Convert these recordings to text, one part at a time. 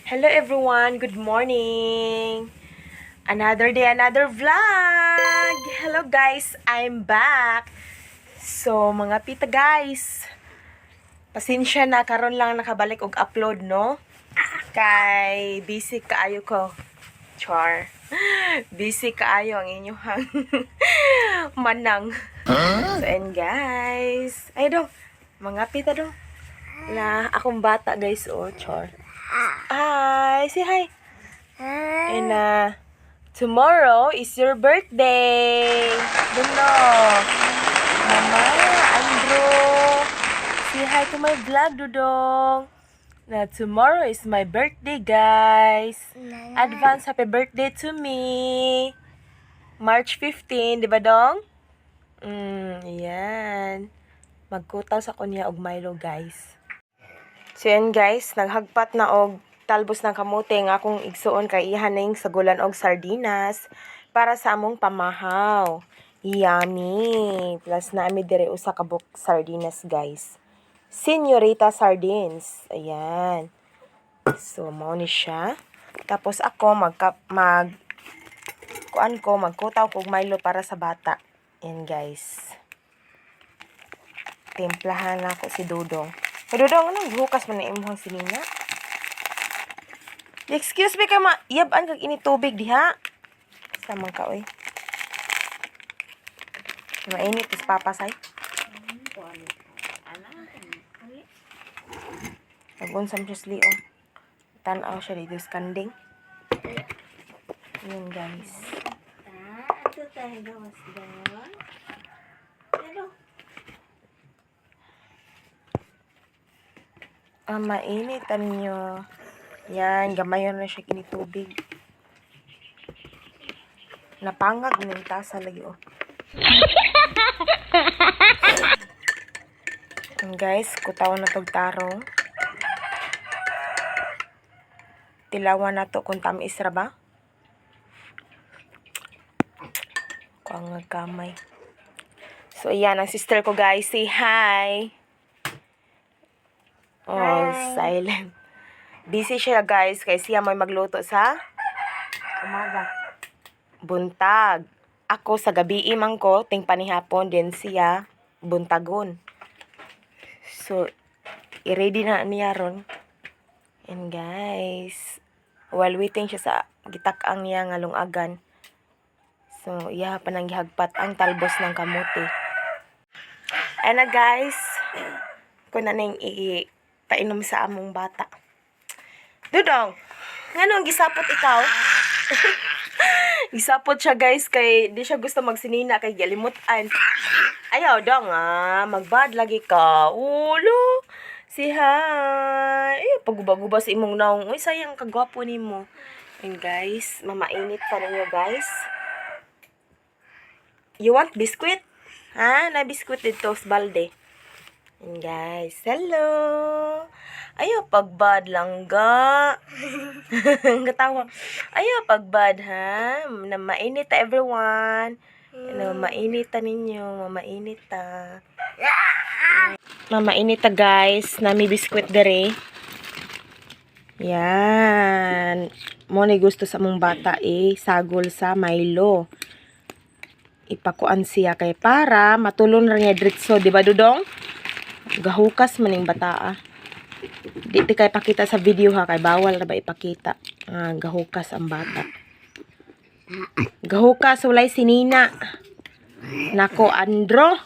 Hello everyone, good morning. Another day, another vlog. Hello guys, I'm back. So mga pita guys, pasensya na karon lang nakabalik og upload, no? Kay busy kaayo ko. Char. Busy kaayo ang inyong manang. So and guys, ay dong, mga pita dong. Na akong bata guys, oh, char. Hi, say hi. And tomorrow is your birthday. Duno. Mama, Andrew. Say hi to my vlog, Dudong. Na tomorrow is my birthday, guys. Advance happy birthday to me. March 15, di ba, Dong? Yan. Magkutaw sa kunya og Milo, guys. So yan guys, naghagpat na og talbos ng kamote nga akong igsuon kay iha ning sagulan og sardinas para sa among pamahaw. Yummy! Plus naami dire usa ka buok sardinas, guys. Senorita sardines. Ayan. So mao ni siya. Tapos ako mag kuan ko, magkutaw kog Milo para sa bata. Yan guys. Timplahan na ako si Dudong. Hey, Dudong, anong hukas man na imong sinina? Excuse me kay ma, yab-an kag ini tubig diha. Samang ka oy. Mainit is papasay. Nagunsam siya sa lio. Tanaw siya dito sa kanding. Yun guys. Ato tayo gawas doon. Pero, Ah, mainit nyo. Yan, gamayon na siya kinitubig. Napangag ng tasa lagi oh. Yan guys, kutawan na tog tarong. Tilawan na to kung tamis ra ba. Kuang kamay. So, ayan, ang sister ko guys. Say hi. Oh, silent. Busy siya guys, kay siya may magluto sa Umaga. Buntag. Ako sa gabi man ko, ting panihapon din siya buntagon. So, i-ready na niya ron. And guys, while waiting siya sa gitak-ang niya nga lungagan. So, iya pa nang gihagpat ang talbos ng kamote. Ay na guys, kung na ning ipainom sa among bata. Dudong, ngano ang gisapot ikaw? Gisapot siya guys kay di siya gusto magsinina kay galimutan. Ayaw dong ah, magbad lagi ka. Ulo. Si hi. Ay, paguba-guba sa imong naong. Uy, sayang kagwapo nimo. And guys, mamainit pa ninyo guys. You want biscuit? Ha? Na biscuit dito sa balde. And guys, hello. Ayaw pagbad lang ga. Katawa. Ayaw pagbad ha. Na mainit ta everyone. Na mainit ta ninyo, mamainit ta. Mamainit ta guys, nami biscuit dere. Yan. Mo ni gusto sa mong bata eh, sagol sa Milo. Ipakuan siya kay para matulon ra niya diretso, di ba Dudong? Gahukas maning bata ah. Di ti kay pakita sa video ha kay bawal ra ba ipakita. Ah, gahukas ang bata. Gahukas walay sinina. Nako Andro.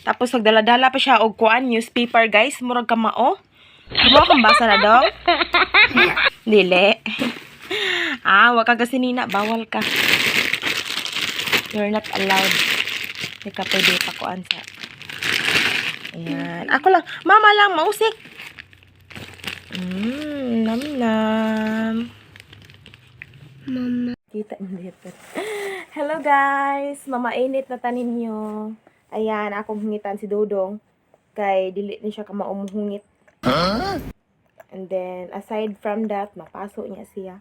Tapos nagdala-dala pa siya og kuan newspaper guys, murag kamao. Tumo kang basa na dong? Dili. Ah, wa ka kasi nina, bawal ka. You're not allowed. Hindi ka pwede pakuan sa. Ayan. Ako lang. Mama lang, mausik. Nam nam. Mama. Kita hindi pero. Hello guys! Mamainit na tanin nyo. Ayan, akong hungitan si Dudong. Kay dili ni siya kamaumuhungit. And then, aside from that, mapaso niya siya.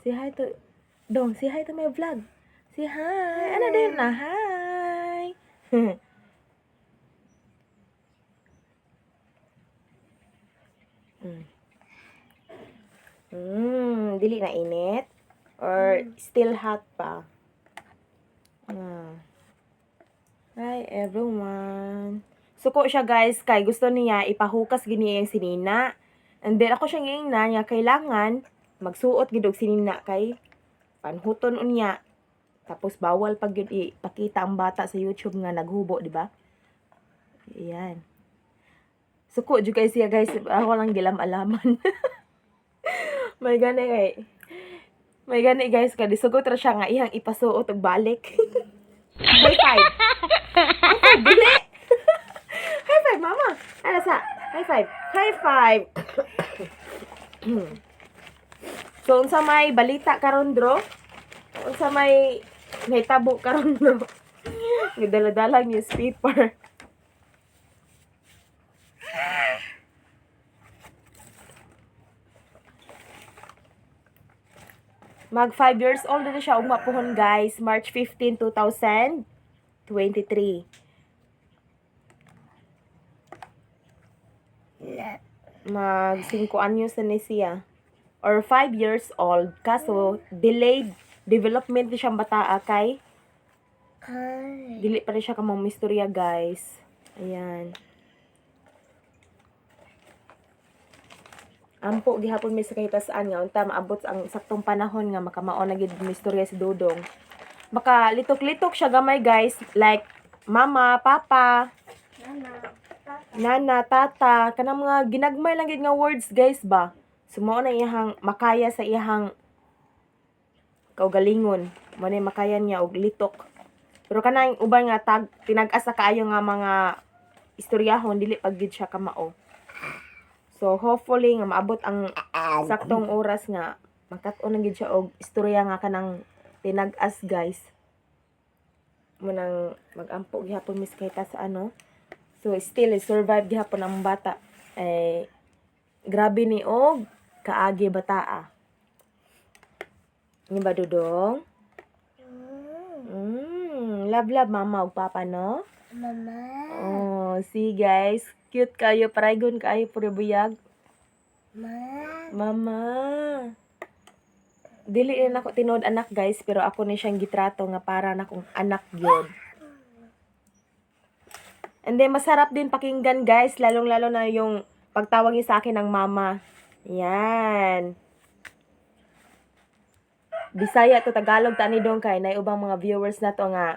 Say hi to... Dong, say hi to my vlog. Say hi. Ano din na? Hi. Dili na init? Or still hot pa? Ah. Hi everyone. Suko siya, guys, kay gusto niya ipahukas gini ang sinina. And then ako siyang giingnan nga kailangan magsuot gid og sinina kay panhuton unya. Tapos bawal pag yun ipakita ang bata sa YouTube nga naghubo, di ba? Ayan. Suko jud kay siya, guys. Ako lang gilam-alaman. May gani kay. May gani, guys, kay disugot ra siya nga iyang ipasuot og balik. High five. High five, dili. High five, mama. Ano sa? High five. High five. So, unsa may balita karon, Dro? Unsa may nahitabo karon, Dro? Gidala-dala newspaper. Mag 5 years old na siya ugma pohon, guys. March 15, 2023. Mag 5 anyos na ni siya. Or 5 years old. Kaso, delayed development ni siyang bataa kay Ay. dili pa rin siya kamang mistorya, guys. Ayan. Ampo gihapon mi sa kahitasan nga unta maabot ang saktong panahon nga makamao na gid mistorya si Dodong. Baka litok-litok siya gamay, guys, like mama, papa, Nana. nana, tata, kanang mga ginagmay lang gid nga words, guys, ba. Sumao na iyahang makaya sa iyahang kaugalingon. Mo na makaya niya og litok. Pero kanang uban nga tag tinag-asa kaayo nga mga istoryahon, dili pag gid siya kamao. So hopefully nga maabot ang saktong oras nga makat-on na gid siya og istorya nga kanang tinag-as, guys. Mo nang magampo gihapon mis kahita sa ano. So still survive gihapon ang bata. Eh grabe ni og kaagi bataa. Ni ba, Dudong? Love love mama ug papa, no? Mama. Oh, see, guys, cute kayo, paraygon kayo puro buyag. Ma. Mama. Dili na nako tinuod anak, guys, pero ako ni siyang gitrato nga para na kong anak gyud. And then masarap din pakinggan, guys, lalong-lalo na yung pagtawag niya sa akin ng mama. Yan. Bisaya to Tagalog ta ni dong kay nay ubang mga viewers na to nga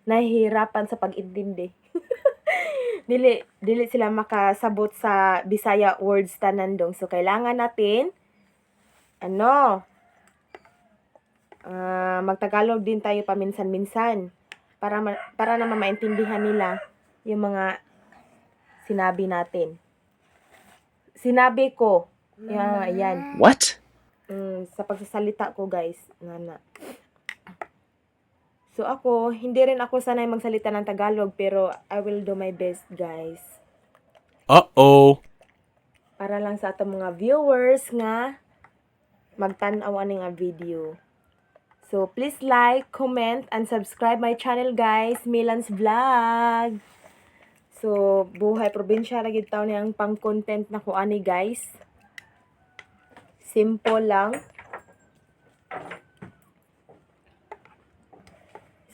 nahihirapan sa pag-intindi. Dili dili sila makasabot sa Bisaya words tanan dong. So kailangan natin ano magtagalog din tayo paminsan-minsan para naman maintindihan nila yung mga sinabi natin. Sinabi ko. Yeah, ayan. What? Sa pagsasalita ko, guys, nana. So ako, hindi rin ako sanay magsalita ng Tagalog pero I will do my best, guys. Uh-oh. Para lang sa atong mga viewers nga magtan-aw ani nga video. So please like, comment, and subscribe my channel, guys, Milan's Vlog. So buhay probinsya ra gid taon niyang pang-content na ko ani, guys. Simple lang.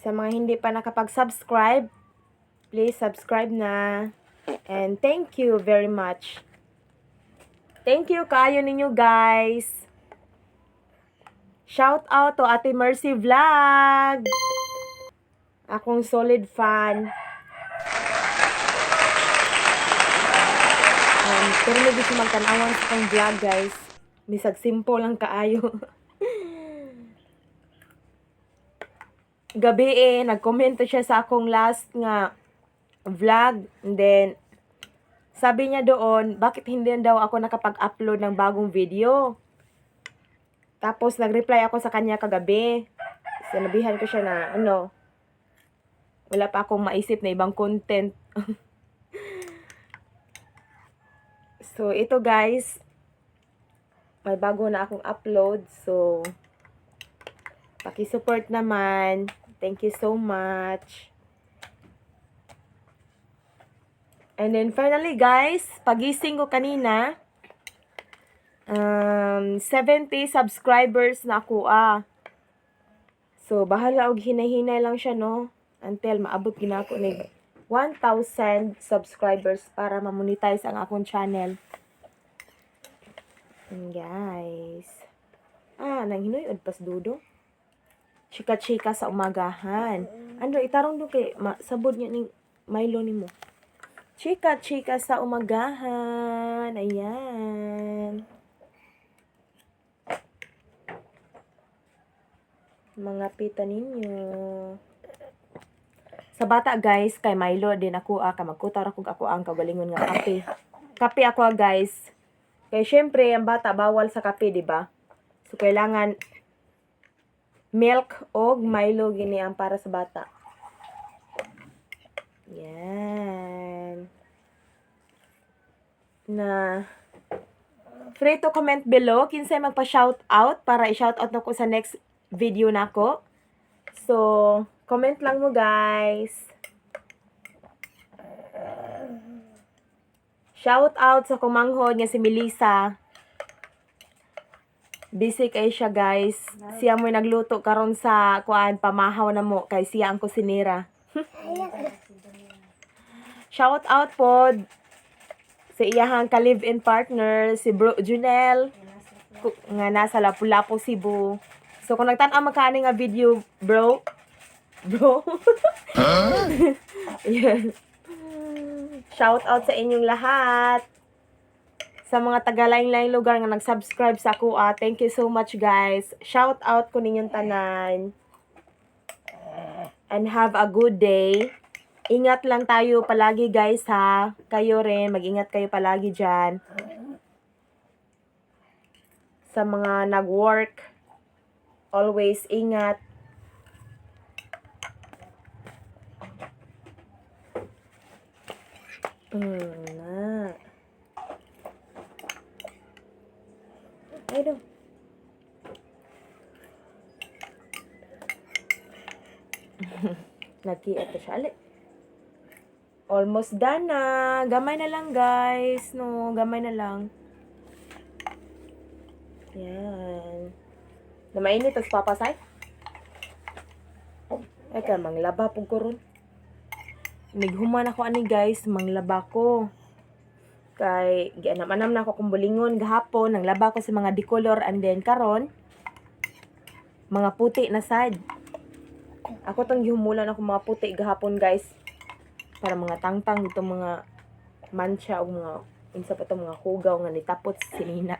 Sa mga hindi pa nakapag-subscribe, please subscribe na. And thank you very much. Thank you kayo ninyo, guys. Shout out to Ate Mercy Vlog. Akong solid fan. Pero may gusto magtanawan sa akong vlog, guys. Bisag simple lang kaayo. Gabi eh, nagkomento siya sa akong last nga vlog. And then, sabi niya doon, bakit hindi daw ako nakapag-upload ng bagong video? Tapos, nag-reply ako sa kanya kagabi. Sinabihan ko siya na, ano, wala pa akong maisip na ibang content. So, ito, guys, may bago na akong upload. So, paki-support naman. Thank you so much. And then, finally, guys, pagising ko kanina, 70 subscribers na ako ah. So bahala og hinay-hinay lang siya, no, until maabot ginako ni 1,000 subscribers para ma-monetize ang akong channel. And guys. Ah, nang hinuy pas dudo. Chika-chika sa umagahan. Ano, itarong do kay sabod niya ning Milo nimo. Chika-chika sa umagahan. Ayan. Mga pita ninyo. Sa bata, guys, kay Milo din ako ah, kay magkutar ako ako ang kagalingon nga kape. Kape ako ah, guys. Kay syempre, ang bata bawal sa kape, di ba? So kailangan milk og Milo gini ang para sa bata. Yan. Na free to comment below kinsay magpa-shout out para i-shout out nako sa next video nako. So, comment lang mo, guys. Shout out sa kumanghod nga si Melissa. Busy kay siya, guys. Siya mo'y nagluto karon sa kuan pamahaw na mo kay siya ang kusinera. Shout out pod sa iyahang ka-live-in partner si Bro Junel nga nasa Lapu-Lapu, Cebu. So kung nagtan-aw makaani nga video, bro, bro. Yan. Shout out sa inyong lahat. Sa mga taga-lain-lain lugar nga nag-subscribe sa ako, ah, thank you so much, guys. Shout out ko ninyong tanan. And have a good day. Ingat lang tayo palagi, guys, ha. Kayo rin, mag-ingat kayo palagi dyan. Sa mga nag-work, always ingat. Na. Ay, do. Nagkiat na siya. Ali. Almost done na. Gamay na lang, guys. No, gamay na lang. Yan. Na mainit, tas papasay. Ay, ka, manglaba po ko ron. Nighuman ako ani, guys, manglaba ko. Kay, gianam-anam na ako kung bulingon gahapon, nanglaba ko sa mga dikolor and then karon mga puti na sad. Ako tong gihumulan ako mga puti gahapon, guys. Para mga tangtang itong mga mancha o mga unsa pa itong mga hugaw nga nitapot sa sinina.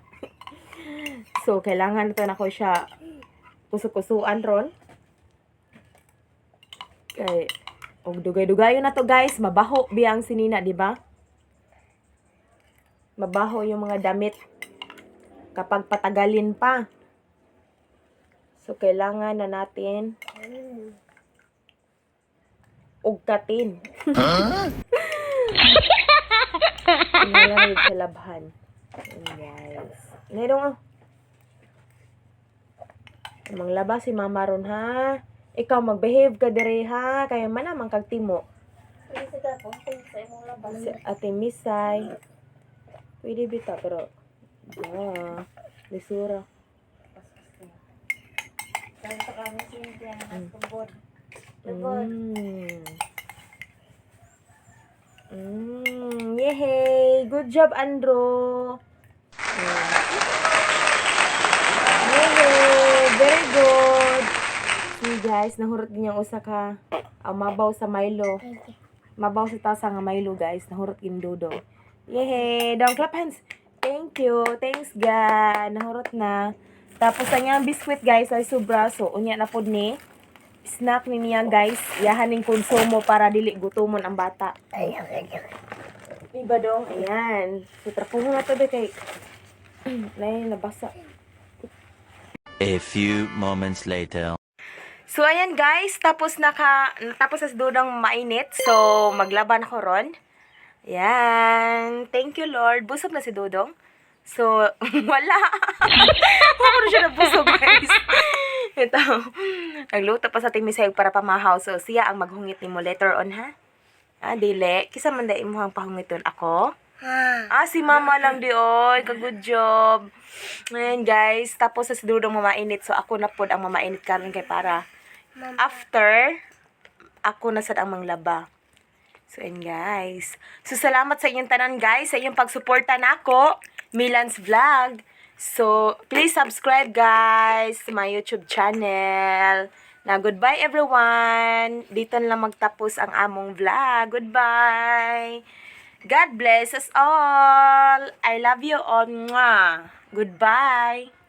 So, kailangan to nako siya kusu-kusuan ron. Kay og dugay-dugayon na to, guys, mabaho biya ang sinina, di ba? Mabaho yung mga damit kapag patagalin pa. So, kailangan na natin ugkatin. Tingnan sa labhan. Ayan, guys. Meron oh. Manglaba si mama ron ha. Ikaw mag-behave ka dire ha. Kaya man naman kag timo. Si Ate Misay. Pwede bita pero ah, lisura. Yehey! Good job, Andro! Yehey! Very good! See, guys, nahurot din yung usa ka mabaw sa Milo. Mabaw sa tasa nga Milo, guys. Nahurot din dudo. Yehey! Down, clap hands! Thank you! Thanks, God! Nahurot na. Tapos, ang iyang biscuit, guys, ay sobra. So, unya na pod ni snack ni niya, guys. Iyahan ning konsumo para dili gutomon ang bata. Iba dong, ayan. So, trapuho na to be kay nay nabasa. A few moments later. So, ayan, guys, tapos na si Dudang mainit. So, maglaban ako ron. Ayan. Thank you, Lord. Busog na si Dudong. So, wala. Wala na siya nabusog, guys. Ito. Nagluto pa sa timisayog para pamahaw. So, siya ang maghungit nimo later on, ha? Ah, dili. Kisa man dai imong pahungiton ako. Ah, si Mama lang di oy, ka good job. Ngayon, guys, tapos sa si Dudong mamainit. So ako na pod ang mamainit karon kay para after ako na sad ang manglaba. So and guys. So salamat sa inyong tanan, guys, sa inyong pagsuporta nako, Milan's Vlog. So please subscribe, guys, to my YouTube channel. Na goodbye, everyone. Dito na lang magtapos ang among vlog. Goodbye. God bless us all. I love you all. Mwah. Goodbye.